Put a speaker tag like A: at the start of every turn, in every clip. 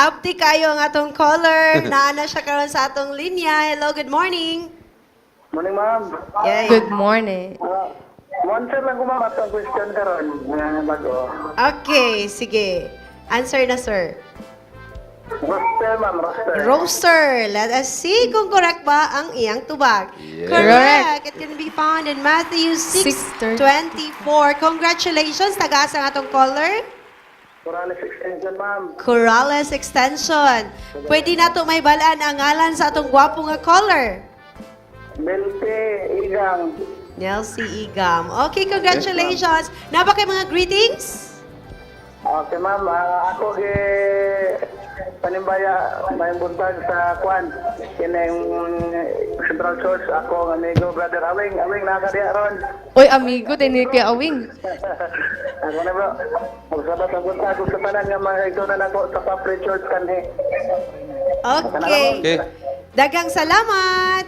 A: Abti kayo ang atong caller. Naa na siya karon sa atong linya. Hello, good morning.
B: Morning, ma'am.
A: Yay.
C: Good morning.
B: Answer lang ko, ma'am, atong question karon nga bago.
A: Okay, sige. Answer na, sir.
B: Roster, ma'am, roster.
A: Roaster. Let us see kung correct ba ang iyang tubag.
D: Yes.
A: Correct. It can be found in Matthew 6:24. Congratulations. Taga-asa ang atong caller?
B: Corrales Extension, ma'am.
A: Corrales Extension. Pwede na to may balaan ang ngalan sa atong gwapo nga caller.
B: Belte, Igang.
A: Nelsie Igam. Okay, congratulations. Naa ba kay mga greetings?
B: Okay, ma'am. Ako gi panimbaya may buntag sa kwan kining Central Church ako ang amigo brother Awing. Awing, naa ka diha ron.
C: Oy, amigo, din kay Awing.
B: Ako na, bro. Magsabat ang buntag ug sa tanan nga mga igsuonan ako sa Papri Church kanhi.
A: Okay.
D: Okay.
A: Daghang salamat!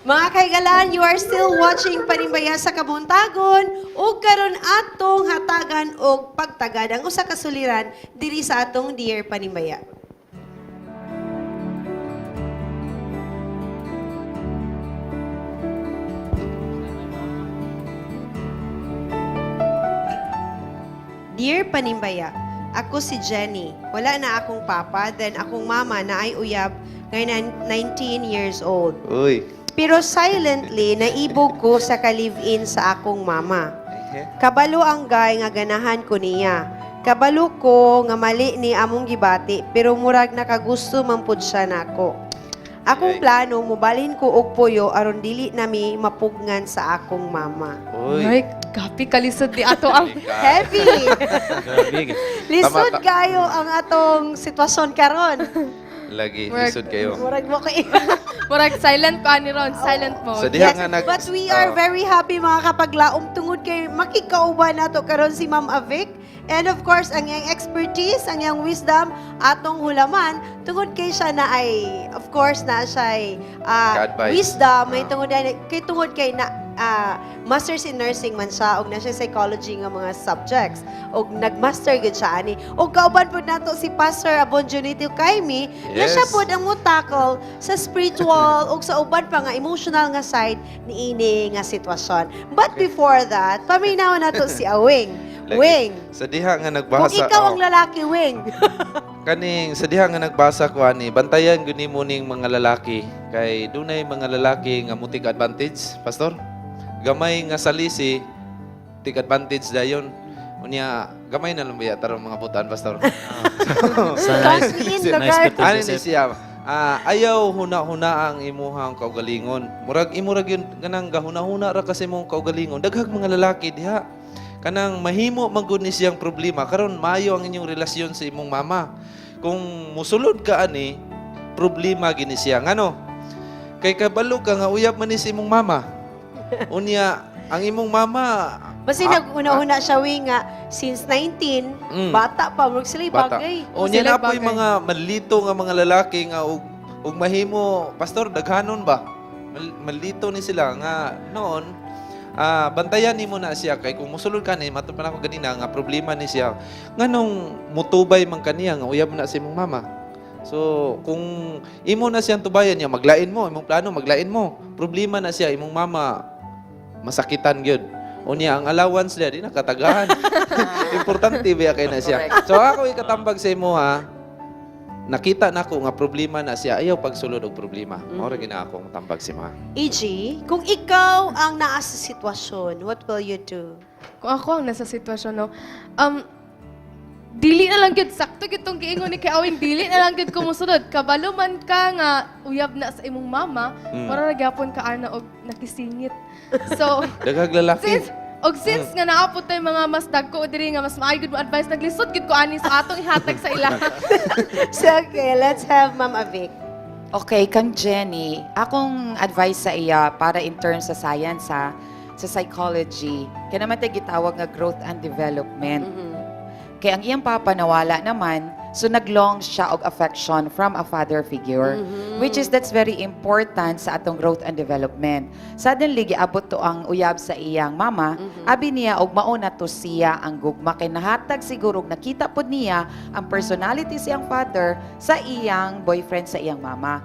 A: Mga kahigalaan, you are still watching Panimbaya sa Kabuntagon ug karon atong hatagan og pagtagad ang usa ka suliran diri sa atong Dear Panimbaya. Dear Panimbaya, ako si Jenny. Wala na akong papa, then akong mama na ay uyab ngayon 19 years old.
D: Uy.
A: Pero silently, naibog ko sa ka-live-in sa akong mama. Kabalo ang guy nga ganahan ko niya. Kabalo ko nga mali ni among gibati, pero murag nakagusto man pud siya nako. Akong
D: Ay.
A: plano, mubalhin ko og puyo aron dili nami mapugngan sa akong mama.
D: Uy.
C: Ay, kapi kalisod di ato ang
A: Heavy!
E: Grabe.
A: Lisod
D: Tama,
A: kayo ang atong sitwasyon karon.
D: Lagi,
C: Work.
D: lisod kayo.
A: Murag mo kay
C: Murag silent pa ni Ron, silent mode.
D: Sa diha nga nag
A: But we are
D: oh.
A: very happy, mga kapaglaom, tungod kay makikauban nato karon si Ma'am Avic. And of course, ang iyang expertise, ang iyang wisdom, atong hulaman, tungod kay siya na ay, of course, na siya ay
D: Ka-advise.
A: wisdom, may tungod kay tungod kay na masters in nursing man siya og na siya psychology nga mga subjects og nagmaster gud siya ani. Og kauban pud nato si Pastor Abon Junito Kaimi nga siya
D: Yes.
A: pud ang mo-tackle sa spiritual og sa uban pa nga emotional nga side niini nga sitwasyon. But before that, paminaw nato si Awing.
D: Lagi.
A: Wing.
D: Sa diha nga
A: Kung
D: nagbasa.
A: ikaw
D: oh,
A: ang lalaki, Wing.
D: Kaning sa diha nga nagbasa ko ani, bantayan gyud nimo ning mga lalaki kay dunay mga lalaki nga mo take advantage, pastor. Gamay nga salisi take advantage dayon. Unya gamay na lang ba tarong mga butan, pastor?
E: So
A: Count
E: nice.
A: me in,
E: Nice
A: lugar.
E: to
D: Ano ni
E: Joseph.
D: siya? Ayaw huna-huna ang imuhang kaugalingon. Murag imurag yun kanang gahuna-huna ra kasi mong kaugalingon. Daghag mga lalaki diha. Kanang mahimo man gud ni siyang problema karon maayo ang inyong relasyon sa imong mama. Kung musulod ka ani, problema gini siya. Ngano? Kay kabalo ka nga uyab man ni sa imong mama. Unya, ang imong mama
A: Basta nag-una-una siya, Wing, nga since 19, bata pa, murag sila
D: Bata.
A: bagay.
D: O niya
C: Sila
D: na po'y
C: bagay.
D: mga malito nga mga lalaki nga og mahimo, pastor, daghanon ba? Malito ni sila nga noon bantayan nimo na siya kay kung musulod ka ni matud pa nako ganina nga problema ni siya nganong mutubay man kaniya nga uyab na sa imong mama. So kung imo na siyang tubayan niya, maglain mo imong plano, maglain mo, problema na siya imong mama, masakitan gyud. Unya ang allowance niya di nakatagahan. Importante ba kay na siya. So ako ikatambag sa imo ha. Nakita nako nga problema na siya. Ayaw pagsulod og problema. Mao ra gina akong tambag si ma.
A: E.g., kung ikaw ang naa sa sitwasyon, what will you do?
C: Kung ako ang nasa sitwasyon, no, dili na lang gyud sakto gyud tong giingon ni kay Awing, dili na lang gyud kumusunod. Kabalo man ka nga uyab na sa imong mama, para ra gyapon ka ana og nakisingit. So,
D: Daghag lalaki.
C: since nga naa po tay mga mas dagko diri nga mas maayo gud mo advice, naglisod gud ko ani sa atong ihatag sa ila.
A: So, okay, let's have Ma'am Avic.
F: Okay, kang Jenny, akong advice sa iya para in terms sa science ha, sa psychology, kaya naman tayo gitawag nga growth and development. Kaya ang iyang papa nawala naman, So naglong siya og affection from a father figure, which is that's very important sa atong growth and development. Suddenly giabot to ang uyab sa iyang mama, abi niya og mao na to siya ang gugma kay nahatag siguro og nakita pod niya ang personality siyang father sa iyang boyfriend sa iyang mama.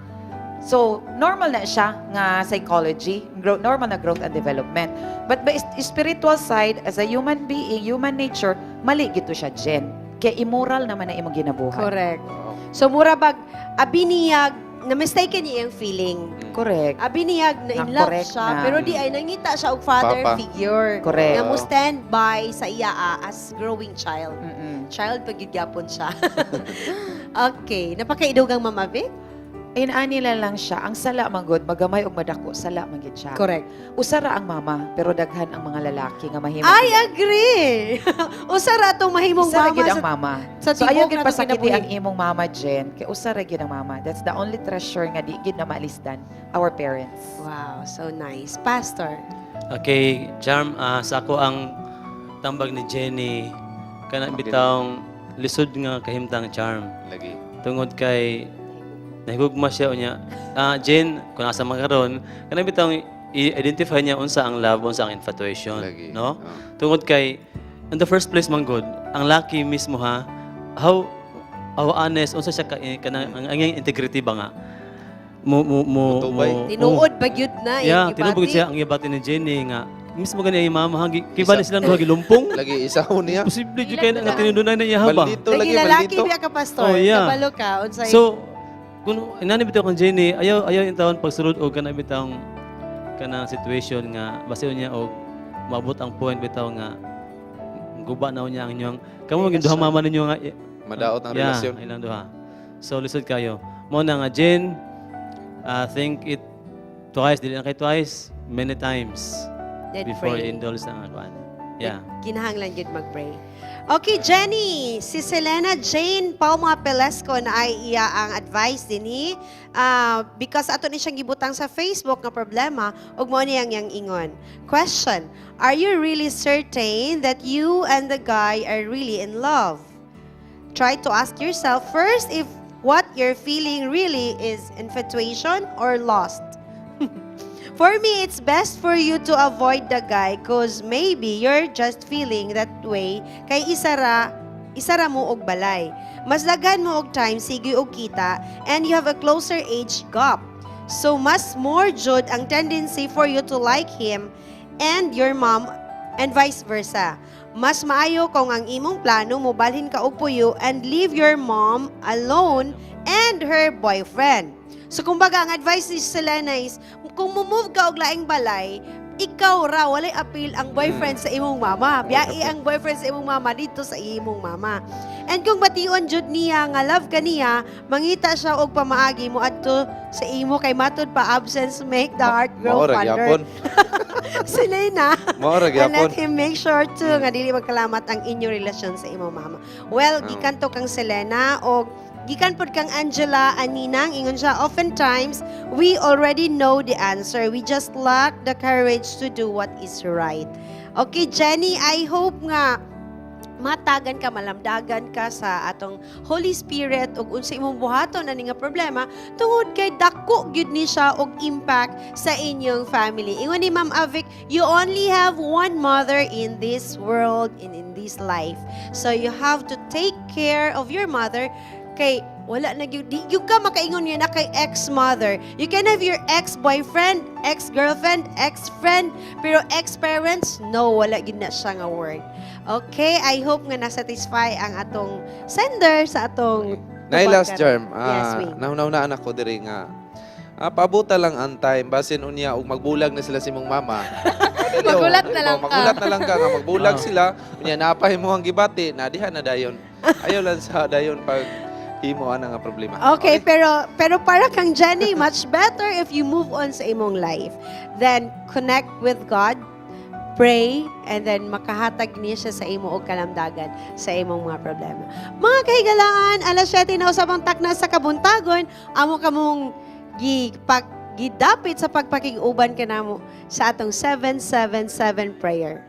F: So, normal na siya nga psychology, normal na growth and development. But by spiritual side, as a human being, human nature, mali gito siya, Jen. Kaya immoral naman na imong ginabuhat.
A: Correct. So mura bag abi niyag na mistaken niya yung feeling.
F: Correct.
A: Abi niyag na in
F: Na
A: love
F: correct
A: siya
F: na.
A: pero di ay nangita siya og father
D: Papa.
A: figure.
F: Correct.
A: Nga mo stand by sa iya as growing child. Child pag gyud gyapon siya. Okay, napakaidugang, Mama Vic?
F: Inani lang siya, ang sala manggod, magamay og madako, sala man gid siya.
A: Correct.
F: Usara ang mama, pero daghan ang mga lalaki nga mahimo.
A: I agree. Usa ra atong mahimong
F: Usara
A: mama
F: gid ang
A: sa,
F: mama.
A: sa
F: So ayaw
A: tibok
F: gid
A: na atong
F: pasakiti
A: kinabuhi.
F: ang imong mama, Jen. Kay usara gid ang mama. That's the only treasure nga di gid na maalisdan, our parents.
A: Wow, so nice. Pastor.
E: Okay, Charm, sa ako ang tambag ni Jenny, kana bitawng lisod nga kahimtang, Charm.
D: Lagi.
E: Tungod kay nahigugma siya unya. Jen, kung asa man karon, kana bitawng i-identify niya unsa ang love, unsa ang infatuation,
D: Lagi.
E: no?
D: Oh.
E: Tungod kay in the first place man gud, ang laki mismo ha, how honest unsa siya ka, kanang ang iyang integrity ba nga mo
D: Mutubay.
A: Tinuod ba gyud na
E: Yeah,
A: yung
E: tinuod gyud
A: gibati?
E: siya ang gibati ni Jenny nga mismo gani ang mama ha, kay bali silang duha gilumpong.
D: Lagi isaw niya.
E: Posible jud kay na nga tinudunay na iya ha ba.
D: Maldito
A: Lagi
D: lagi,
A: lalaki
D: maldito.
A: biya ka, Pastor.
E: Oh, yeah.
A: Kabalo ka unsay
E: So kung inani bitaw kang Jenny, ayaw ayaw in taon pagsulod og kana bitawng kanang situation nga basiw niya og maabot ang point bitaw nga guba na niya ang inyong kamo maging duha mama ninyo nga
D: Madaot ang
E: yeah,
D: relasyon.
E: Ilang duha. So lisod kayo. Mo na nga Jen, think it twice, dili na kay twice, many times
A: Then
E: before
A: pray.
E: you indulge ang kuan. Yeah.
A: Kinahanglan gyud mag-pray. Okay, Jenny, si Selena Jane Palma Pelesco na ay iya ang advice dinhi. Because ato ni siyang gibutang sa Facebook nga problema ug mao niyang yang ingon. Question, are you really certain that you and the guy are really in love? Try to ask yourself first if what you're feeling really is infatuation or lust. For me, it's best for you to avoid the guy 'cause maybe you're just feeling that way kay isara mo og balay. Mas daghan mo og time sige og kita and you have a closer age gap. So mas more jud ang tendency for you to like him and your mom and vice versa. Mas maayo kung ang imong plano mobalhin ka og puyo and leave your mom alone and her boyfriend. So kumbaga ang advice ni Selena is kung mo-move ka og laing balay, ikaw ra walay appeal ang boyfriend sa imong mama. Biyai ang boyfriend sa imong mama dito sa imong mama. And kung bation jud niya nga love ka niya, mangita siya og pamaagi mo adto sa imo kay matud pa, absence make the heart grow
D: Mao ra
A: fonder.
D: gyapon.
A: Selena.
D: Mao ra
A: And
D: gyapon.
A: let him make sure to nga dili magkalamat ang inyong relasyon sa imong mama. Well, gikan to kang Selena o gikan pod kang Angela Aninang, ingon siya, oftentimes we already know the answer. We just lack the courage to do what is right. Okay, Jenny, I hope nga matagan ka, malamdagan ka sa atong Holy Spirit ug unsa imong buhaton ani nga problema tungod kay dako gyud ni siya og impact sa inyong family. Ingon ni Ma'am Avic, you only have one mother in this world and in this life. So you have to take care of your mother kay wala na gyud di gyud ka makaingon nga na kay ex-mother. You can have your ex-boyfriend, ex-girlfriend, ex-friend, pero ex-parents, no, wala gyud na siya nga word. Okay, I hope nga na-satisfy ang atong sender sa atong
D: Nay last
A: tubag
D: Charm,
A: karon. Yes, Wing.
D: Nahunahunaan ako diri nga pabuta lang ang time basin unya ug magbulag na sila si imong mama. Dili, oh,
C: Magulat na lang
D: oh, magulat
C: ka.
D: na lang ka nga magbulag sila unya napay mo ang gibati na diha na dayon. Ayaw lang sa dayon pag himo ana nga problema.
A: Okay, pero pero para kang Jenny, much better if you move on sa imong life. Then connect with God, pray, and then makahatag niya siya sa imo og kalamdagan sa imong mga problema. Mga kahigalaan, alas 7 na usab ang takna sa kabuntagon, amo kamong gidapit sa pagpakig-uban kanamo sa atong 777 prayer.